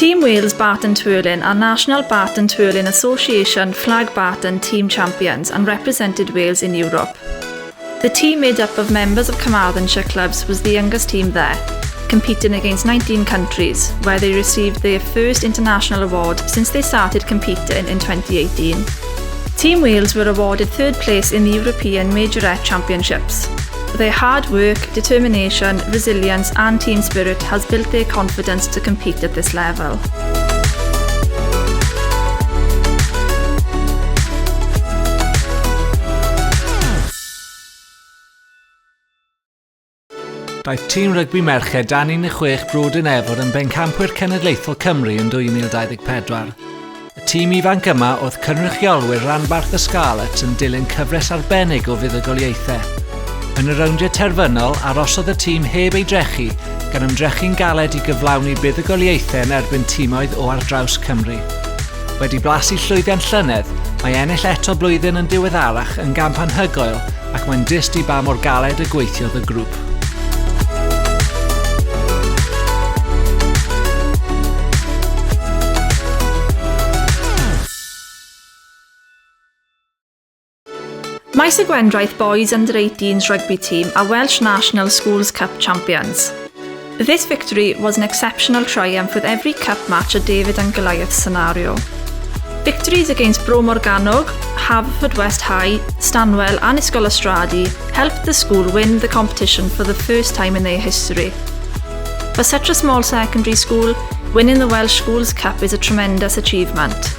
Team Wales Baton Twirling are National Baton Twirling Association Flag Baton Team Champions and represented Wales in Europe. The team made up of members of Carmarthenshire clubs was the youngest team there, competing against 19 countries, where they received their first international award since they started competing in 2018. Team Wales were awarded third place in the European Majorette Championships. Their hard work, determination, resilience and team spirit has built their confidence to compete at this level. Daeth tîm rygbi merched dan 16 Bro Dinefwr yn bencampwyr cenedlaethol Cymru yn 2024. Y tîm ifanc yma oedd cynrychiolwyr ranbarth y Scarlets yn dilyn cyfres arbennig o fuddugoliaethau. Yn y rowndiau terfynol, arosodd y tîm heb ei drechu, gan ymdrechu'n galed i gyflawni buddugoliaethau yn erbyn timoedd o ar draws Cymru. Wedi blasu llwyddiant llynedd, mae ennill eto blwyddyn yn diweddarach yn gamp anhygoel ac mae'n dyst i ba mor galed y gweithiodd y grŵp. Maes y Gwendraeth Boys Under 18s rugby team are Welsh National Schools Cup champions. This victory was an exceptional triumph with every cup match a David and Goliath scenario. Victories against Bro Morgannwg, Haverfordwest High, Stanwell and Ysgol Ystradi helped the school win the competition for the first time in their history. For such a small secondary school, winning the Welsh Schools Cup is a tremendous achievement.